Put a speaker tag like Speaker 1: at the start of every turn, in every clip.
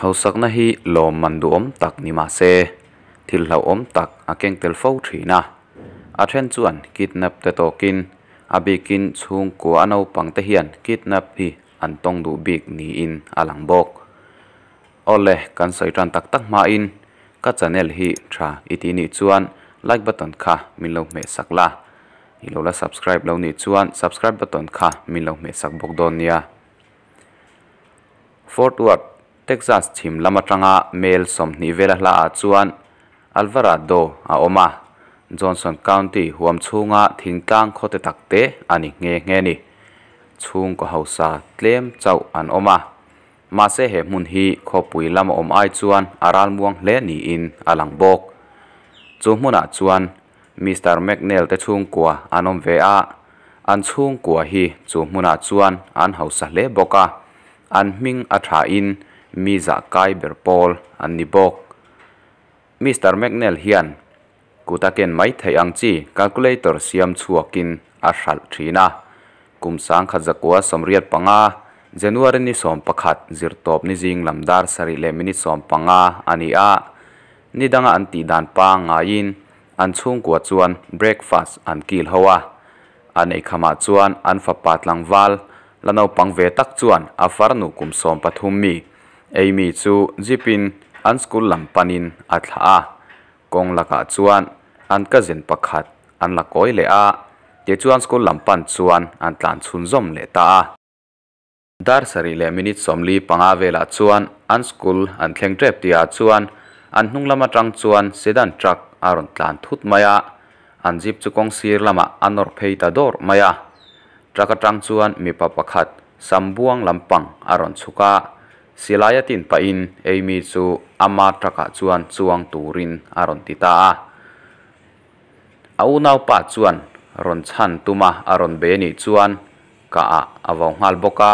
Speaker 1: Hausakna hi lawmman duhawm tak ni mah se, thil hlauhawm tak a keng tel fo thin a. A then chuan kidnap te tawkin a bikin chhungkua a naupang te hian kidnap hi an tawng duh bik niin a lang bawk. Awle, kan sawi tan tak tak hmain ka channel hi tha i tih nih chuan like button kha min lo hmeh sak la. I lo la subscribe lo nih chuan subscribe button kha min lo hmeh sak bawk dawn nia. Fort Worth, Texas chhim lam atanga mel 20 vela hla ah chuan Alvarado a awm a. Johnson County huam chhunga thingtlang khaw te tak te a ni nghe nghe ni. Chhungkaw hausa tlem chauh an awm a. Mahse he hmun hi khawpui lama awm ai chuan a ral muang hle niin a lang bawk. Chu hmunah chuan Mister McNeil te chhungkua an awm ve a, an chhungkua hi chu hmunah chuan an hausa hle bawk a, an hming a thain mi zah kai ber pawl an ni bawk. Mister McNeil hian kut a ken mai theih ang chi calculator siam chhuakin a hralh thin a. Kum 1985, January ni 11 zirtawp ni zing lam dar 7:15 a ni a. Ni danga an tih dan pangngaiin an chhungkua chuan breakfast an kil ho a. An ei khamah chuan an fapa tlangval la naupang ve tak chuan a farnu kum 13 mi Amy chu jeep in an school lam panin a thlah a. Kawng lakah chuan an cousin pakhat an la kawi leh a, tichuan school lam pan chuan an tlan chhunzawm leh ta a. Dar 7:45 velah chuan an school an thleng tep tihah chuan an hnung lam atang chuan sedan truck a rawn tlan thut mai a, an jeep chu kawng sir lamah a nawr phei ta dawr mai a. Truck atang chuan mipa pakhat sambuang lampang a rawn chhuk a, silai a tin pahin Amy chu ama truck ah chuan chuang turin a rawn ti ta a. A unaupa chuan rawn chhan tuma a rawn be nih chuan ka ah a vau nghal bawk a.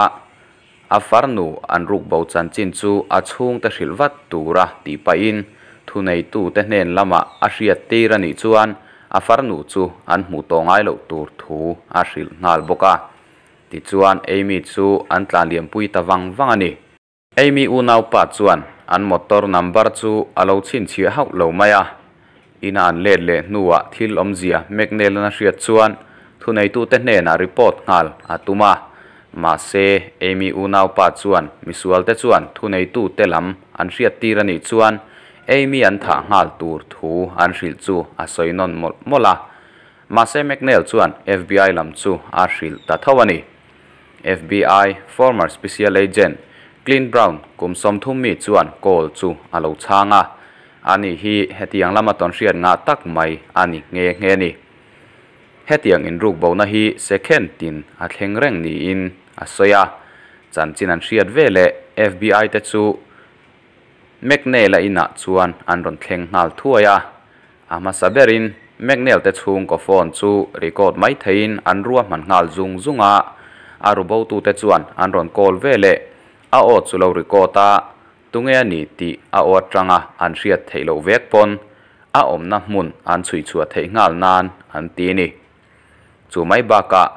Speaker 1: A farnu an ruk bo chanchin chu a chhungte hrilh vat tura tih pahin thuneitu te hnen lamah a hriat tir a nih chuan a farnu chu an hmuh tawh ngai loh tur thu a hrilh nghal bawk a. Tichuan Amy chu an tlan liampui ta vang vang a ni. Amy unaupa chuan an motor number chu a lo chhinchhiah hauh lo mai a. Ina an let leh hnuah thil awmzia McNeil an a hriat chuan thuneitute hnenah report nghal a tum a. Mahse, Amy unaupa chuan misualte chuan thuneitute lam an hriat tir a nih chuan Amy an thah nghal tur thu an hrilh chu a sawi nawn mawlh mawlh a. Mahse, McNeil chuan FBI lam chu a hrilh ta tho a ni. FBI former special agent Clint Brown kum 30 mi chuan call chu a lo chhang a. Ani hi hetiang lama tawn hriat ngah tak mai a ni nghe nghe ni. Hetiang inruk bona hi second tin a thleng reng niin a sawi a. Chanchin an hriat veleh FBI te chu McNeil a inah chuan an rawn thleng nghal thuai a. A hmasa berin McNeil te chhungkaw phone chu record mai theiin an ruahman nghal zung zung a. A rubo tute chuan an rawn call veleh a aw chu lo record a, tunge a ni tih a aw atanga an hriat theih loh vek pawn a awmna hmun an chhui chhuah theih nghal nan an ti ni. Chu mai bakah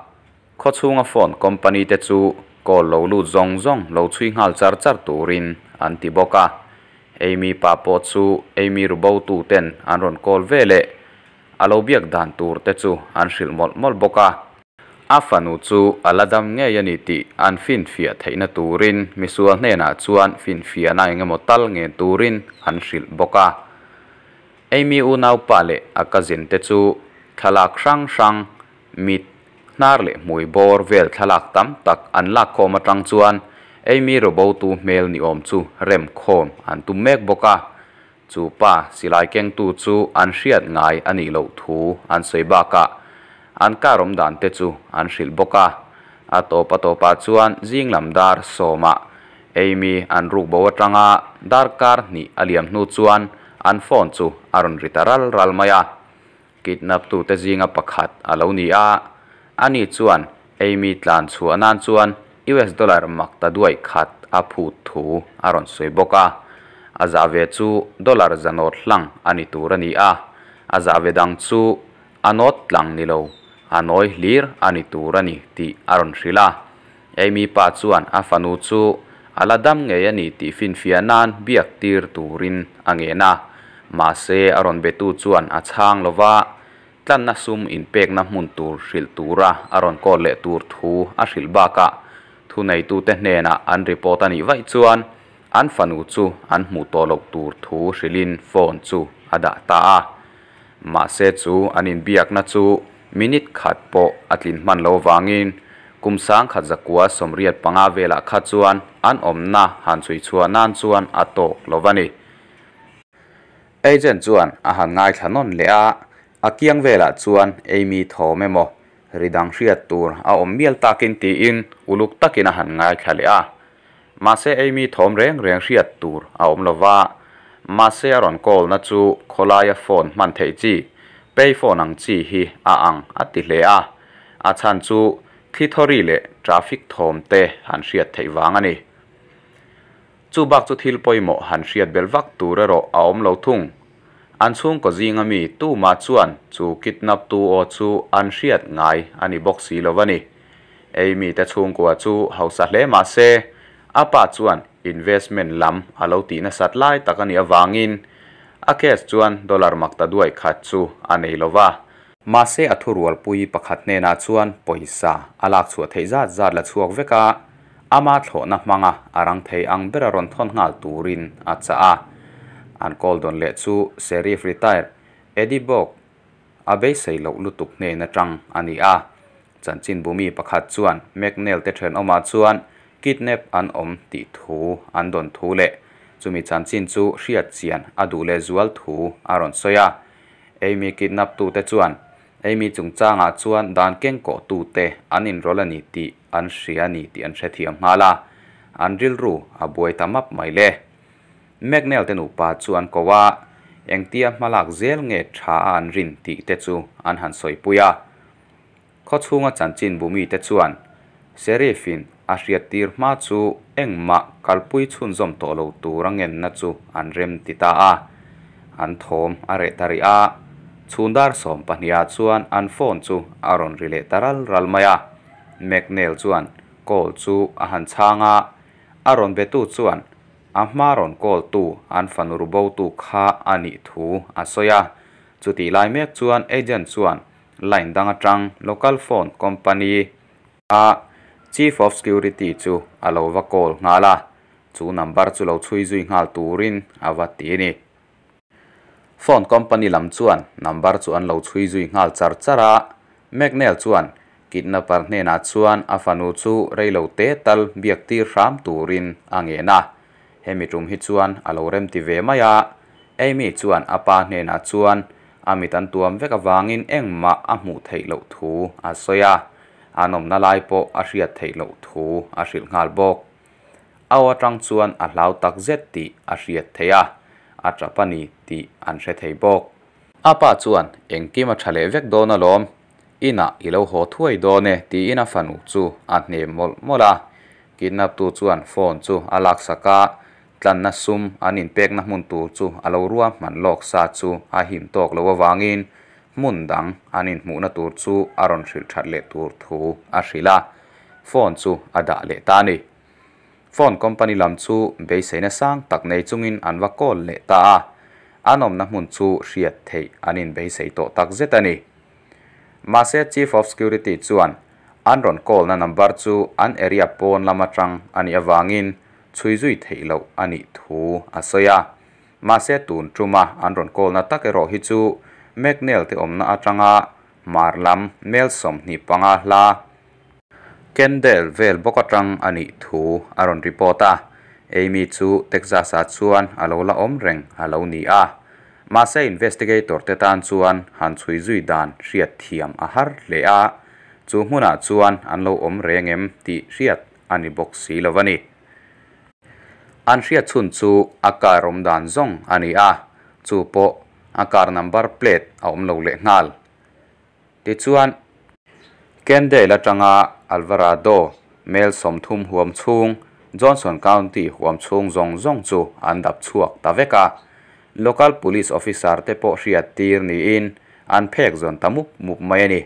Speaker 1: khaw chhunga phone company te chu call lo lut zawng zawng lo chhui nghal char char turin an ti bawk a. Amy pa pawh chu Amy rubo tu ten an rawn call veleh a lo biak dan tur te chu an hrilh mawlh mawlh bawk a. A fanu chu a la dam ngei a ni tih an finfiah theihna turin misual hnenah chuan finfiahna engemaw tal ngen turin an hrilh bawk a. Amy unaupa leh a cousin te chu thlalak hrang hrang, mit, hnar leh hmui bawr vel thlalak tam tak an lak khawm atang chuan Amy rubo tu hmel ni awm chu rem khawm an tum mek bawk a. Chu pa silai kengtu chu an hriat ngai a nih loh thu an sawi bakah an car awm dan te chu an hrilh bawk a. A tawp a tawpah chuan zing lam dar 10 ah Amy an ruk bo atanga dar kar hnih a liam hnu chuan an phone chu a rawn ri ta ral ral mai a. Kidnap tu te zinga pakhat a lo ni a. Ani chuan Amy tlan chhuah nan chuan US dollar mak ta duai khat a phut thu a rawn sawi bawk a. A zah ve chu dollar zanawt hlang a ni tur a ni a. A zah ve dang chu a nawt tlang ni lo, a nawi hlir a ni tur a ni tih a rawn hrilh a. Amy pa chuan a fanu chu A la dam ngei a ni tih finfiah nan biak tir turin a ngen a, mahse a rawn betu chuan a chhang lo va, tlanna sum inpekna hmun tur hrilh tura a rawn call leh tur thu a hrilh bakah thuneitute hnenah an report a nih vaih chuan an fanu chu an hmuh tawh loh tur thu hrilhin phone chu a dah ta a. Mahse chu an inbiakna chu minute khat pawh a tlin hman lo vangin kum 1985 velah kha chuan an awmna han chhui chhuah nan chuan a tawk lo va ni. Agent chuan a han ngaithla nawn leh a, a kiang velah chuan Amy thawm emaw ri dang hriat tur a awm mial takin tiin uluk takin a han ngaithla leh a. Mahse Amy thawm reng reng hriat tur a awm lo va, mahse a rawn call na chu khawlaia phone hman theih chi, pay phone ang chi hi a ang a ti hle a, a chhan chu thli thawri leh traffic thawm te han hriat theih vang a ni. Chu bak chu thil pawimawh han hriat belh vak tur erawh a awm lo thung. An chhungkaw zinga mi tumah chuan chu kidnap tu aw chu an hriat ngai a ni bawk si lo a ni. Amy te chhungkua chu hausa hle mah se, a pa chuan investment lam a lo tih nasat lai tak a nih avangin a cash chuan dollar makta duai khat chu a nei lo va. Mahse a thurualpui pakhat hnenah chuan pawisa a lak chhuah theih zat zat la chhuak vek a, ama thlawhna hmanga a rang thei ang bera rawn thawn nghal turin a chah a. An call dawn leh chu Sheriff retired Eddie Bogue a beisei loh lutuk hnen atang a ni a. Chanchinbumi pakhat chuan McNeil te thenawmah chuan kidnap an awm tih thu an dawn thu leh chumi chanchin chu hriat chian a duh leh zual thu a rawn sawi a. Amy kidnap tute chuan Amy chungchangah chuan dan kengkawh tute an inrawlh a ni tih an hria a ni tih an hrethiam nghal a, an rilru a buai ta map mai le. McNeil te nupa chu an ko a, engtia hmalak zel nge tha a an rin tih te chu an han sawipui a. Khawchhunga chanchin bumi te chuan Sheriff in a hriattir hma chu engmah kalpui chhunzawm tawh lo tur a ngenna chu an rem ti ta a. An thawm a reh ta rih a, chhun dar 12 ah chuan an phone chu a rawn ri leh ta ral ral mai a. McNeil chuan call chu a han chhang a, a rawn betu chuan a hma rawn call tu an fanu ru bo tu kha a nih thu a sawi a. Chutih lai mek chuan agent chuan line dang atang local phone company a chief of security chu a lo va call nghal a, chu number chu lo chhui zui nghal turin a va ti a ni. Phone company lam chuan number chu an lo chhui zui nghal char char a, McNeil chuan kidnapper hnenah chuan a fanu chu reilo te tal biak tir hram turin a ngen a. Hemi tum hi chuan a lo rem ti ve mai a, Amy chuan a pa hnenah chuan a mit an tuam vek avangin engmah a hmuh theih loh thu a sawi a, an awmna lai pawh a hriat theih loh thu a hrilh nghal bawk. A aw atang chuan a hlau tak zet tih a hriat theih a, a tap a ni tih an hre thei bawk. A pa chuan engkim a tha leh vek dawn alawm, inah i lo haw thuai dawn e tiin a fanu chu a hnem mawlh mawlh a. Kidnap tu chuan phone chu a laksak a, tlanna sum an inpekna hmun tur chu a lo ruahman lawk sa chu a him tawk lo avangin hmun dang an inhmuhna tur chu a rawn hrilh that leh tur thu a hrilh a, phone chu a dah leh ta a ni. Phone company lam chu beiseina sang tak nei chungin an va call leh ta a, an awmna hmun chu hriat theih an inbeisei tawh tak zet a ni. Mahse Chief of Security chuan an rawn call na number chu an area pawn lam atang a nih avangin chhui zui theih loh a nih thu a sawi a. Mahse tun tuma an rawn call na tak erawh hi chu McNeil te awmna atanga hmar lam mel 25 hla Kendall vel bawk atang a nih thu a rawn report a. Amy chu Texas ah chuan a lo la awm reng a lo ni a. Mahse investigator te tan chuan han chhui zui dan hriat thiam a har hle a, chu hmunah chuan an lo awm reng em tih hriat a ni bawk si lo a ni. An hriat chhun chu a car awm dan zawng a ni a, chu pawh a car number plate a awm lo leh nghal. Tichuan, Kendall atanga Alvarado mel 30 huam chhung, Johnson County huam chhung zawng zawng chu an dap chhuak ta vek a. Local police officer te pawh hriat tir niin an phek zawn ta mup mup mai a ni.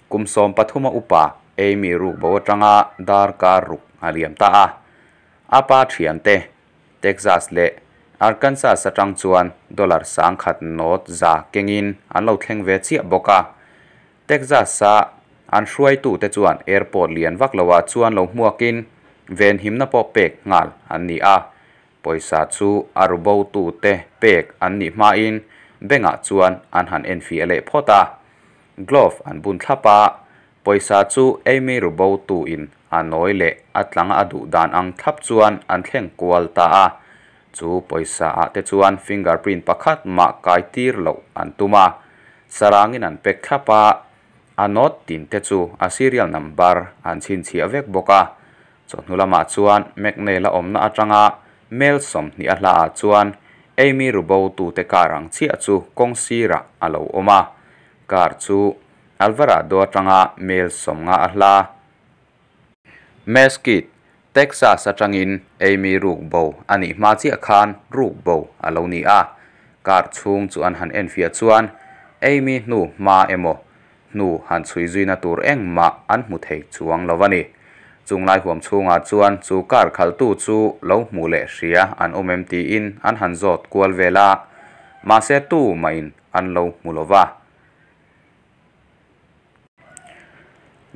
Speaker 1: Kum 13 a upa Amy ruk bo atanga dar kar ruk a liam ta a. A pa thiante Texas leh Arkansas atang chuan dollar 10,000 note za kengin an lo thleng ve chiah bawk a. Texas-a an hruaitute chuan airport lian vak loah chuan lo hmuakin venhimna pawh pek nghal an ni a. Pawisa chu a ru botute pek an nih hmain bank-ah chuan an han enfiah leh phawt a. Glove an bun thlap a, pawisa chu Amy ru botuin a nawi leh a tlang a duh dan ang thlap chuan an thleng kual ta a. Chu pawisa ah te chuan fingerprint pakhat mah kai tir loh an tum a, sarangin an pek thlap a, a note tin te chu a serial number an chhinchhiah vek bawk a. Chawhnu lamah chuan McNeil a awmna atanga mel 20 a hla ah chuan Amy rubotute car ang chiah chu kawng sirah a lo awm a, car chu Alvarado atanga mel 50 a hla. Mesquite, Texas atangin Amy ruk bo a nih hma chiah khan ruk bo a lo ni a, car chhung chu an han enfiah chuan Amy hnu hma emaw hnu han chhui zuina tur engmah an hmu thei chuang lo a ni. Chunglai huam chhungah chuan chu car khaltu chu lo hmu leh hria an awm em tiin an han zawt kual vel a, mahse tu mahin an lo hmu lo va.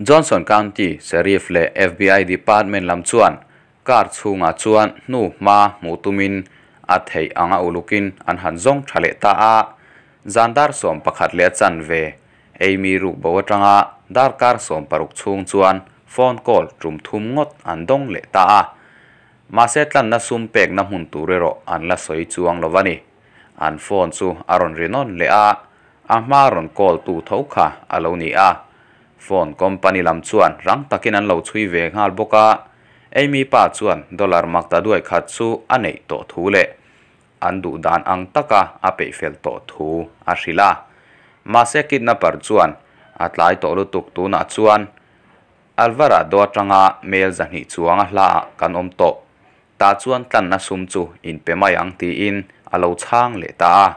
Speaker 1: Johnson County Sheriff leh FBI Department lam chuan car chhungah chuan hnu hma hmuh tumin a theih anga ulukin an han zawng tha leh ta a. Zan dar 11 leh a chanve Amy ruk bo atanga darkar 16 chhung chuan phone call tum thum ngawt an dawng leh ta a. Mahse tlanna sum pekna hmun tur erawh an la sawi chuang lo a ni. An phone chu a rawn ri nawn leh a, a hma rawn call tu tho kha a lo ni a. Phone company lam chuan rang takin an lo chhui ve nghal bawk a. Amy pa chuan dollar makta duai khat chu a neih tawh thu leh an duh dan ang taka a peih fel tawh thu a hrilh a. Mahse kidnapper chuan a tlai tawh lutuk tunah chuan Alvarado atanga mel 200 chuang a hla ah kan awm tawh. Ta chuan tlanna sum chu in pe mai ang tiin a lo chhang leh ta a.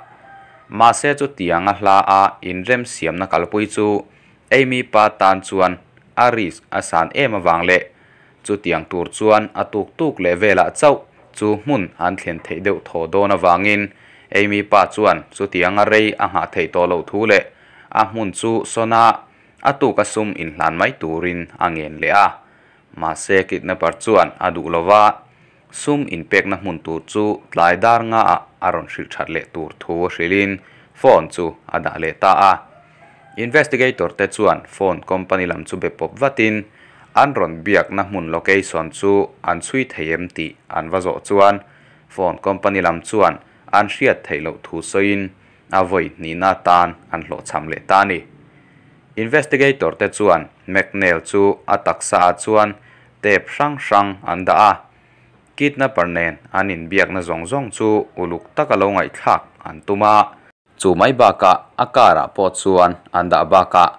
Speaker 1: Mahse chu tiang a hla a inrem siamna kalpui chu Amy pa tan chuan a risk a san em awang leh chu tiang tur chuan a tuk tuk leh velah chauh chu hmun an thlen theih deuh thaw dawn awangin Amy pa chuan chu tiang a rei a nghah theih tawh loh thu leh a hmun chu sawna a tuk a sum inhlan mai turin a ngen leh a. Mahse kidnapper chuan a duh lova sum inpekna hmun tur chu tlai dar nga ah a rawn hrilh that leh tur thu hrilhin phone chu a dah leh ta a. Investigator te chuan phone company lam chu be pawp vatin an rawn biakna hmun location chu an chhui thei em tih an va zawh chuan phone company lam chuan an hriat theih loh thu sawiin a vawi hnihna tan an hlawh cham leh ta ni. Investigator te chuan McNeil chu a taksa ah chuan tape hrang hrang an dah a. Kidnapper nen an inbiakna zawng zawng chu uluk taka lo ngaihthlak an tum a. Chu mai bakah a car ah pawh chuan an dah bakah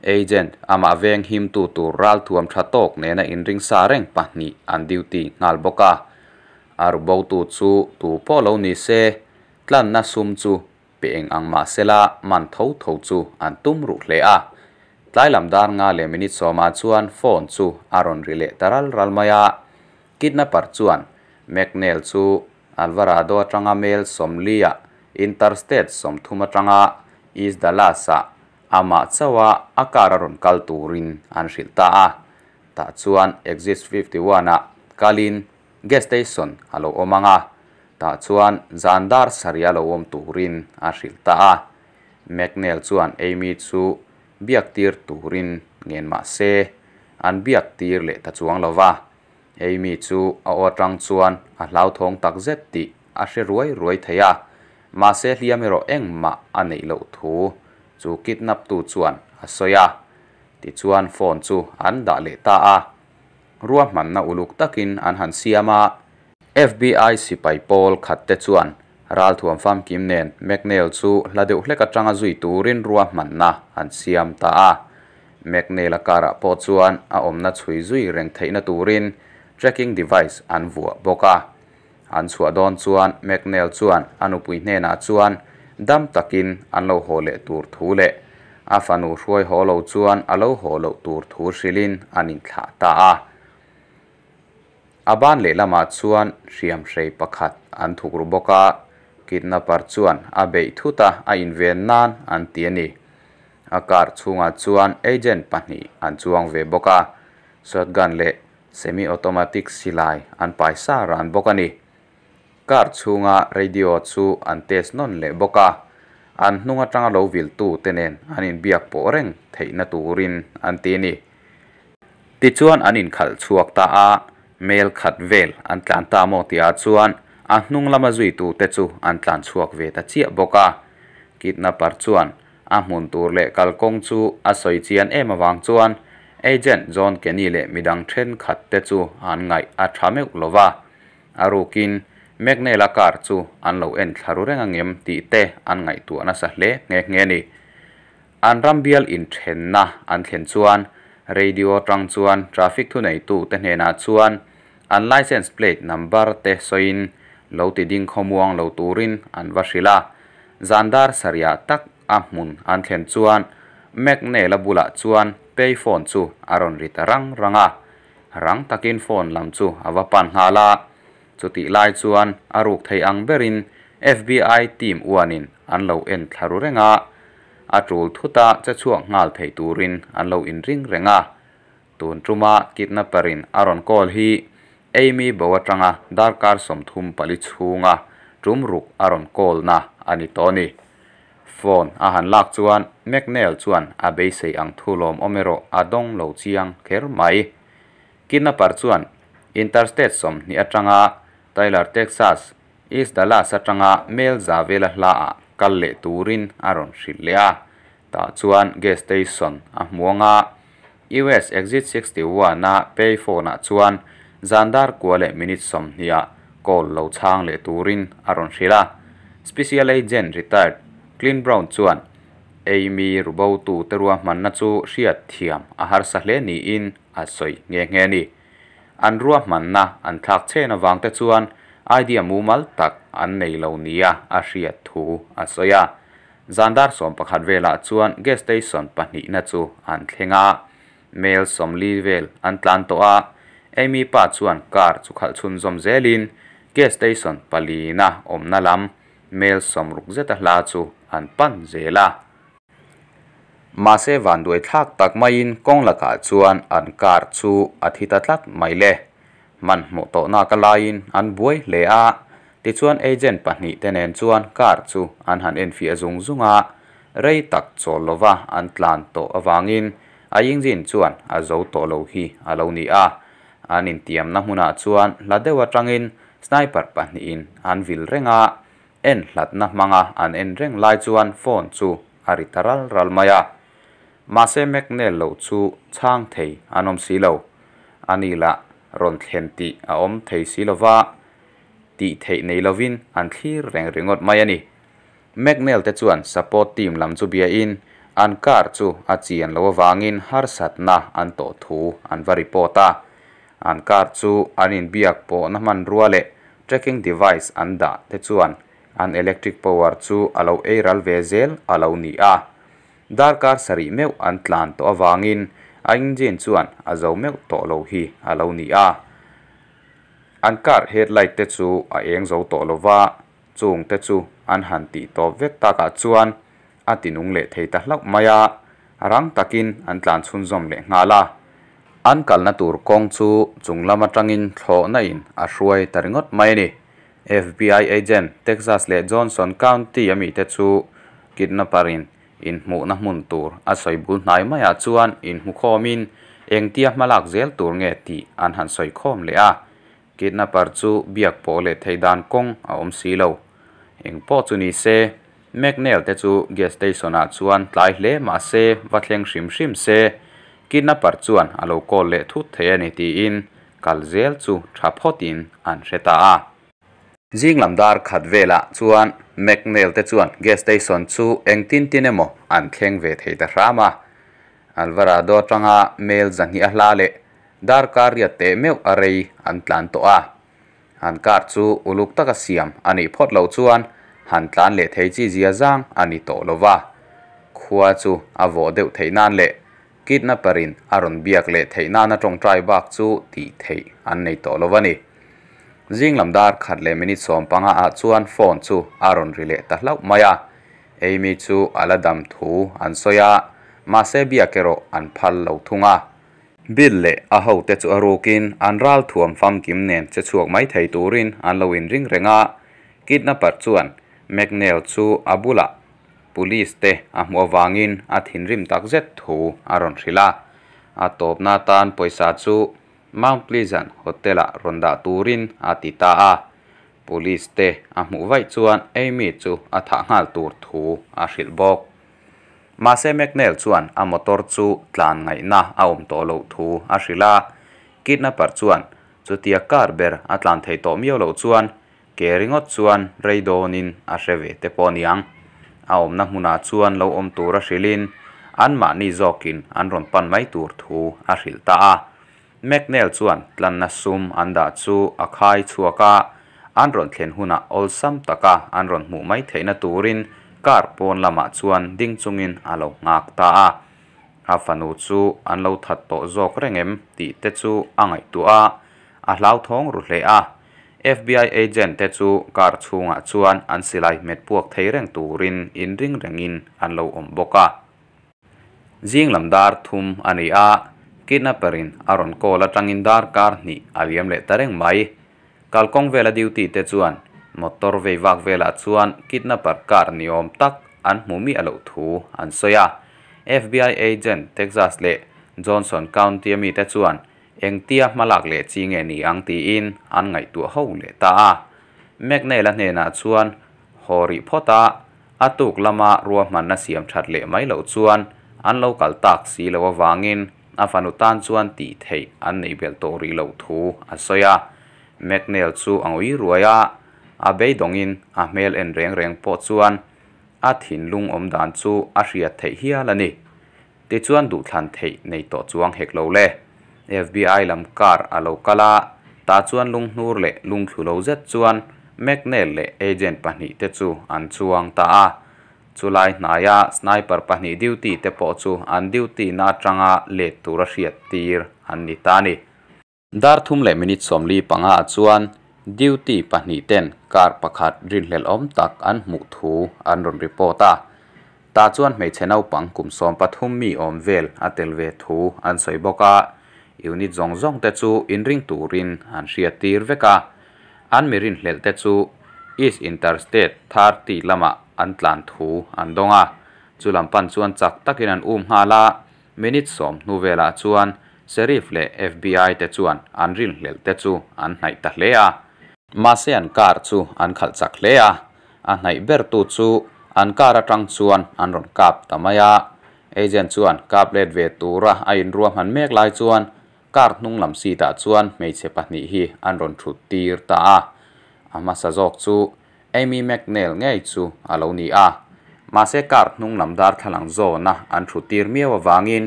Speaker 1: agent amah veng him tu tur ral thuam tha tawk nena inring sa reng pahnih an duty nghal bawk a. A ru bo tu chu tu pawh lo ni se tlanna sum chu pe eng ang mahsela man tho tho chu an tum ruh hle a. Tlai lam dar nga leh minute 10 ah chuan phone chu a rawn ri leh ta ral ral mai a. Kidnapper chuan McNeil chu Alvarado atanga mel 40 ah Interstate 30 atanga East Dallas ah amah chawa a car a rawn kal turin an hrilh ta a. Tah chuan exit 51 ah kalin gas station a lo awm anga. Tah chuan zan dar 7 a lo awm turin a hrilh ta a. McNeil chuan Amy chu biak tir turin ngen mahse an biak tir leh ta chuang lova. Amy chu a aw atang chuan a hlau thawng tak zet tih a hre ruai ruai thei a. Mahse hliam erawh engmah a neih loh thu chu kidnap tu chuan a sawi a. Tichuan phone chu an dah leh ta a. Ruahmanna uluk takin an han siam a. FBI sipai pawl khat te chuan ral thuam famkim nen McNeil chu hla deuh hlek atanga zui turin ruahmanna an siam ta a. McNeil a car ah pawh chuan a awmna chhui zui reng theihna turin tracking device an vuah bawk a. An chhuah dawn chuan McNeil chuan a nupui hnenah chuan dam takin an lo haw leh tur thu leh a fanu hruai haw lo chuan a lo haw loh tur thu hrilhin an inthlah ta a. A ban lehlamah chuan hriamhrei pakhat an thuk ru bawk a, kidnapper chuan a beih thut a, a inven nan an ti a ni. A car chhungah chuan agent pahnih an chuang ve bawk a, shotgun leh semi automatic silai an pai sa ran bawk a ni. Car chhunga radio chu an test nawn leh bawk a, an hnung atanga lo viltu te nen an inbiak pawh reng theihna turin an ti a ni. Tichuan an inkhalh chhuak ta a, mel khat vel an tlan ta maw tihah chuan a hnung lama zuitute chu an tlan chhuak ve ta chiah bawk a. Kidnapper chuan a hmun tur leh kalkawng chu a sawi chian em avang chuan Agent John Kenny leh midang thenkhat te chu an ngaih a tha meuh lo va. A rukin McNeil-a car chu an lo en thla ru reng a ngem tih te an ngaihtuah nasa hle nghe nghe a ni. An ram bial inthenna an thlen chuan radio atang chuan traffic thuneitu te hnenah chuan an licence plate number te sawiin lo ti ding khawmuang lo turin an va hrilh a. Zan dar sarihah tak a hmun an thlen chuan McNeil-a bulah chuan pay phone chu a rawn ri ta rang rang a. Rang takin phone lam chu a va pan nghal a, chutih lai chuan a ruk thei ang berin FBI team uanin an lo en thla ru reng a, a tul thuta che chhuak nghal thei turin an lo inring reng a. Tun tuma kidnapper in a rawn call hi Amy bo atanga darkar 34 chhunga tum ruk a rawn call na a ni tawh a ni. Phone a han lak chuan McNeil chuan a beisei ang thu lawm awm erawh a dawng lo chiang kher mai. Kidnapper chuan Interstate 20 atanga Tyler, Texas, East Dallas atanga mel za vela hla ah kal leh turin a rawn hrilh leh a. Tah chuan gas station a hmuang a, US Exit 61 a pay phone ah chuan zan dar kua leh minute 20 ah call lo chhang leh turin a rawn hrilh a. Special Agent retired Clint Brown chuan Amy rubo tu te ruahmanna chu hriat thiam a harsa hle niin a sawi nghe nghe a ni. An ruahmanna an thlak chen avang te chuan idea mumal tak an nei lo nia a hriat thu a sawi a. Zan dar 11 velah chuan gas station pahnihna chu an thleng a, mel 40 vel an tlan tawh a. Amy pa chuan car chu khalh chhunzawm zelin gas station palina awmna lam mel 60 zeta hla chu an pan zel a. Mahse van duai thlak tak maiin kawng lakah chuan an car chu a thi ta tlat mai le. Man hmuh tawh nak a laiin an buai hle a. Tichuan agent pahnih te nen chuan car chu an han enfiah zung zung a, rei tak chawl lova an tlan tawh avangin a engine chuan a zo tawh lo hi a lo ni a. An intiamna hmunah chuan hla deuh atangin sniper pahnihin an vil reng a, en hlatna hmanga an en reng lai chuan phone chu a ri ta ral ral mai a. Mahse McNeil lo chu chhang thei an awm si lo. Ani lah rawn thlen tih a awm thei si lova, tih theih nei lovin an thlir reng ringawt mai a ni. McNeil te chuan support team lam chu biain an car chu a chian lo avangin harsatna an tawh thu an va report a. An car chu an inbiak pawhna hmanrua leh tracking device an dah te chuan an electric power chu a lo ei ral ve zel a lo ni a. Darkar sarih meuh an tlan tawh avangin a engine chuan a zo meuh tawh lo hi a lo ni a. An car headlight te chu a eng zo tawh lova, chung te chu an han tih tawp vek takah chuan a tinung leh thei ta hlauh mai a, rang takin an tlan chhunzawm leh nghal a. An kalna tur kawng chu chung lam atangin thlawhna in a hruai ta ringawt mai a ni. FBI agent Texas leh Johnson County ami te chu kidnapper in inhmuhna hmun tur a sawi bul hnai maiah chuan inhmu khawmin engtia hmalak zel tur nge tih an han sawi khawm leh a. Kidnapper chu biak pawh leh thei dan kawng a awm si lo. Eng pawh chu ni se, McNeil te chu gas station ah chuan tlai hle mahse va thleng hrim hrim se, kidnapper chuan a lo call leh thut thei a ni tiin kal zel chu tha phawtin an hre ta a. Zing lam dar khat velah chuan McNeil te chuan gas station chu engtin tin emaw an thleng ve thei ta hram a. Alvarado atanga mel 200 a hla leh darkar riat te meuh a rei an tlan tawh a. An car chu uluk taka siam ani phawt lo chuan han tlan leh thei chi zia zang ani tawh lova. Khua chu a vawh deuh thei nan leh Kidnapper-in a rawn biak leh theih nana tawngtai bak chu tih theih an nei tawh lo a ni. Zing lam dar khat leh minute 15 ah chuan phone chu a rawn ri leh ta hlauh mai a. Amy chu a la dam thu an sawi a, mahse biak erawh an phal lo thung a. Bill leh a hote chu a rukin an ral thuam famkim nen che chhuak mai thei turin an lo inring reng a. Kidnapper chuan McNeil chu a bulah Police te a hmuh avangin a thinrim takzet thu a rawn hrilh a. A tawpna atan pawisa chu Mount Pleasant Hotel-ah rawn dah turin a ti ta a. Police te a hmuh vaih chuan Amy chu a thah nghal tur thu a hrilh bawk. Mahse McNeil chuan a motor chu tlan ngaihna a awm tawh loh thu a hrilh a. Kidnapper chuan chutia car ber a tlan thei tawh miau loh chuan Ke ringawt chuan rei dawnin a hre ve te pawh aniang. A awmna hmunah chuan lo awm tura hrilhin anmahni zawkin an rawn pan mai tur thu a hrilh ta a. McNeil chuan tlanna sum an dah chu a khai chhuak a, an rawn thlen hunah awlsam taka an rawn hmuh mai theihna turin car pawn lamah chuan ding chungin a lo nghak ta a. A fanu chu an lo that tawh zawk reng em tih te chu a ngaihtuah a, a hlauthawng ru hle a. FBI agent te chu car chhungah chuan an silai hmet puak thei reng turin inring rengin an lo awm bawk a. Zing lam dar thum a ni a, kidnapper in a rawn call atangin dar kar hnih a liam leh ta reng mai. Kalkawng vela duty te chuan motor vei vak velah chuan kidnapper car ni awm tak an hmu miah loh thu an sawi a. FBI agent Texas leh Johnson County a mite chuan Engtia hmalak leh chi nge ni ang tiin an ngaihtuah ho leh ta a. McNeil-a hnenah chuan haw rih phawt a, a tuk lama ruahmanna siam that leh mai loh chuan an lo kal tak si loh avangin a fanu tan chuan tih theih an neih belh tawh rih loh thu a sawi a. McNeil chu a ngui ruai a, a beidawngin a hmel en reng reng pawh chuan a thinlung awm dan chu a hriat theih hial a ni. Tichuan duhthlan theih nei tawh chuang hek lo le. FBI lam car a lo kal a, tah chuan lunghnur leh lungthlu lo zet chuan McNeil leh agent pahnih te chu an chuang ta a. Chulai hnaia sniper pahnih duty te pawh chu an duty na atanga let tura hriat tir an ni ta a ni. Dar thum leh minute 45 ah chuan duty pahnih ten car pakhat rinhlelh awm tak an hmuh thu an rawn report a. Tah chuan hmeichhe naupang kum 13 mi awm vel a tel ve thu an sawi bawk a. Unit zawng zawng te chu inring turin an hriat tir vek a. An mi rinhlelh te chu East Interstate 30 lamah an tlan thu an dawng a. Chu lam pan chuan chak takin an um nghal a. Minute sawm hnu velah chuan Sheriff leh FBI te chuan an rinhlelh te chu an hnaih ta hle a. Mahse an car chu an khalh chak hle a, a hnaih bertu chu an car atang chuan an rawn kap ta mai a. Agent chuan kap let ve tura a inruahman mek lai chuan car hnung lam seat ah chuan hmeichhe pahnih hi an rawn thut tir ta a. A hmasa zawk chu Amy McNeil ngei chu a lo ni a, mahse car hnung lam darthlalang zawna an thu tir miau avangin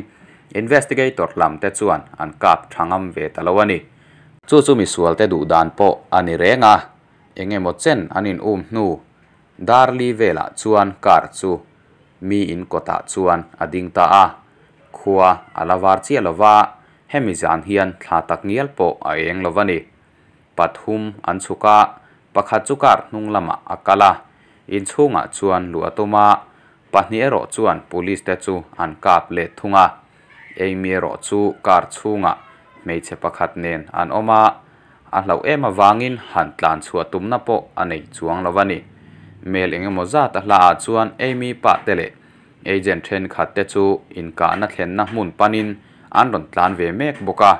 Speaker 1: investigator lam te chuan an kap tha ngam ve ta lo a ni. Chu chu misual te duh dan pawh a ni reng a, eng emaw chen an in um hnu dar li velah chuan car chu mi in kawtah chuan a ding ta a, khua a la var chiah lo va, hemi zan hian thla tak ngial pawh a eng lo va ni. Pathum an chhuk a, pakhat chu car hnung lamah a kal a, inchhungah chuan luh a tum a, pahnih erawh chuan police te chu an kap let thung a. Amy erawh chu car chhungah hmeichhe pakhat nen an awm a, a hlauh em avangin han tlan chhuah tumna pawh a nei chuang lo a ni. Mail eng emaw zat a hlaah chuan Amy pa te leh agent thenkhat te chu inkahna thlenna hmun panin an rawn tlan ve mek bawk a.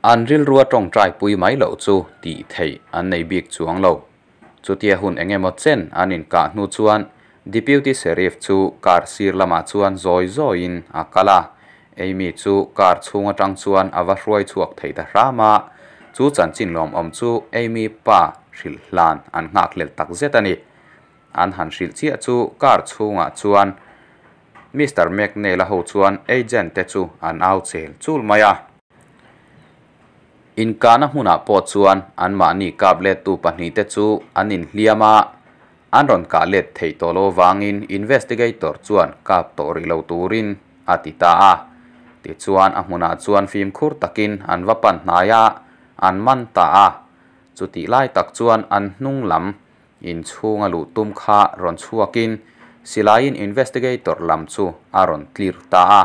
Speaker 1: An rilrua tawngtai pui mai loh chu tih theih an nei bik chuang lo. Chutia hun eng emaw chen an inkah hnu chuan Deputy Sheriff chu car sir lamah chuan zawi zawiin a kal a. Amy chu car chhung atang chuan a va hruai chhuak thei ta hram a. Chu chanchin lawmawm chu Amy pa hrilh hlan an nghakhlel tak zet a ni. An han hrilh chiah chu car chhungah chuan Mister McNeil-a ho chuan agent te chu an au chel chul mai a. Inkahna hmunah pawh chuan anmahni kap lettu pahnihte chu an inhliam a, an rawn kah let theih tawh lo avangin investigator chuan kap tawh rih lo turin a ti ta a. Tichuan a hmunah chuan fimkhur takin an va pan hnai a, an man ta a. Chutih lai tak chuan an hnung lam inchhunga luh tum kha rawn chhuakin silaiin investigator lam chu a rawn clear ta a.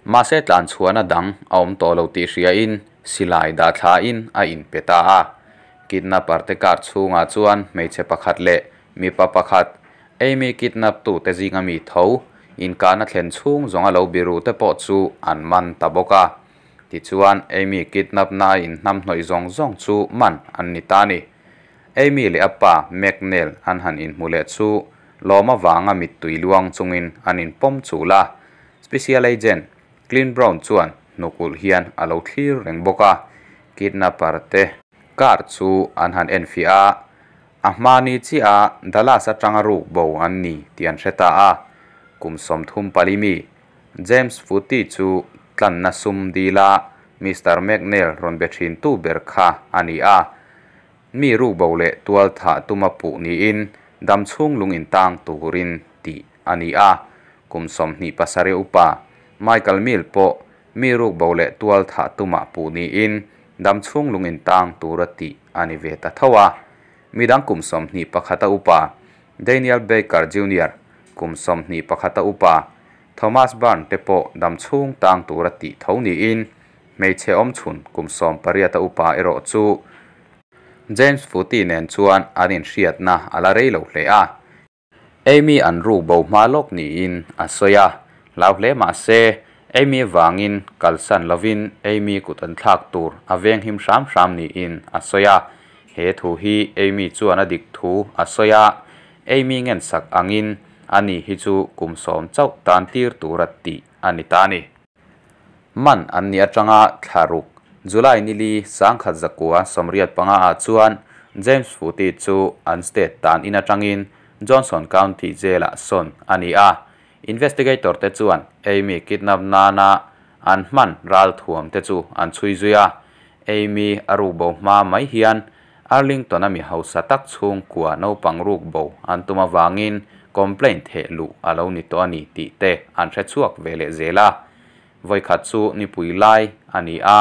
Speaker 1: Mahse tlanchhuahna dang a awm tawh lo tih hriain silai dah thlain a inpe ta a. Kidnapper te car chhungah chuan hmeichhe pakhat leh mipa pakhat, Amy kidnap tute zinga mi tho, inkahna thlen chhung zawnga lo biru te pawh chu an man ta bawk a. Tichuan Amy kidnap na a inhnamhnawih zawng zawng chu man an ni ta a ni. Amy leh a pa McNeil an han inhmu leh chu lawm avanga mittui luang chungin an inpawm chul a. Special Agent Clint Brown chuan hnukulh hian a lo thlir reng bawk a. Kidnapper te car chu an han enfiah a, a hma ni chiah a Dallas atanga ruk bo an ni tih an hre ta a. Kum 34 mi James Futi chu tlanna sum dila Mister McNeil rawn be thin tu ber kha a ni a. Mi ruk bo leh tual thah tuma puh niin dam chhung lung intang turin tih a ni a. Kum 27 upa Michael Mill pawh mi ruk bo leh tual thah tuma puh niin dam chhung lung intang tura tih a ni ve ta tho a. Midang kum 21 upa Daniel Baker Junior, kum 21 upa Thomas Byrne te pawh dam chhung tang tura tih tho niin hmeichhe awm chhun kum 18 upa erawh chu James Futi nen chuan an inhriatna a la rei lo hle a. Amy an ruk bo hma lawk niin a sawi a, hlau hle mah se Amy vangin kalsan lovin Amy kut an thlak tur a veng him hram hram niin a sawi a. He thu hi Amy chuan a dik thu a sawi a, Amy ngen sak angin ani hi chu kum 10 chauh tan tir tura tih a ni ta a ni. Man an ni atanga thlaruk July nili 1985 ah chuan James Futi chu an state tan in atangin Johnson County Jail ah sawn a ni a. Investigator te chuan Amy kidnap nana an hman ral thuam te chu an chhui zui a. Amy a ruk bo hma mai hian Arlington a mi hausa tak chhung kua naupang ruk bo an tum awangin complaint theh luh a lo ni tawh a ni tih te an hre chhuak ve leh zel a. Vawikhat chu nipui lai a ni a,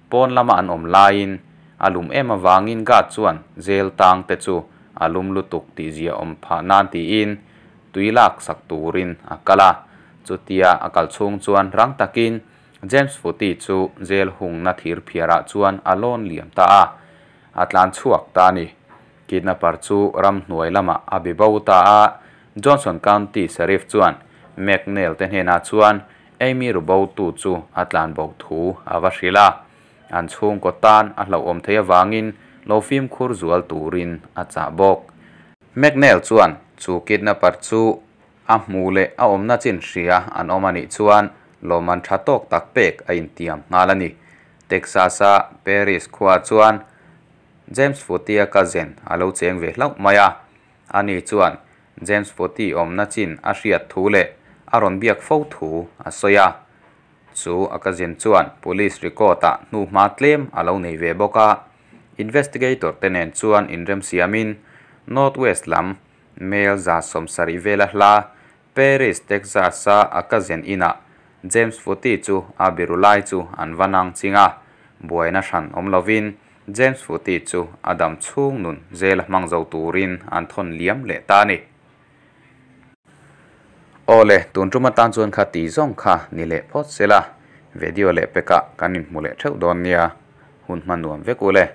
Speaker 1: pawn lama an awm laiin a lum em awangin guard chuan jail tang te chu a lum lutuk tih zia awm phah nan tiin tui lak sak turin a kal a. Chutia a kal chhung chuan rang takin James Futi chu jail hungna thir phiarah chuan a lawn liam ta a, a tlan chhuak ta a ni. Kidnapper chu ram hnuai lamah a bi bo ta a. Johnson County Sheriff chuan McNeil te hnenah chuan Amy rubo tu chu a tlan bo thu a va hril a. An chhung kaw tan a hlauhawm thei awangin lo fimkhur zual turin a chah bawk. McNeil chuan chu kidnapper chu a hmu leh a awmna chin hria an awm a nih chuan lawmman tha tawk tak pek a intiam nghal a ni. Texas a Paris khua chuan James Futi a cousin a lo cheng ve hlauh mai a. Ani chuan James Futi awmna chin a hriat thu leh a rawn biak fo thu a sawi a. Chu a cousin chuan police record ah hnu hma tlem a lo nei ve bawk a. Investigator te nen chuan inrem siamin Northwest lam mel 170 vela hla Paris, Texas a a cousin inah James Futi chu a biru lai chu an va nang ching a. Buaina hran awm lovin James Futi chu a dam chhung nun jail hmang zo turin an thawn liam leh ta a ni. Awle, tun tuma tan chuan kha ti zawng kha ni leh phawt sela. Video leh pekah kan inhmu leh theuh dawn nia. Hun hma nuam vek ule.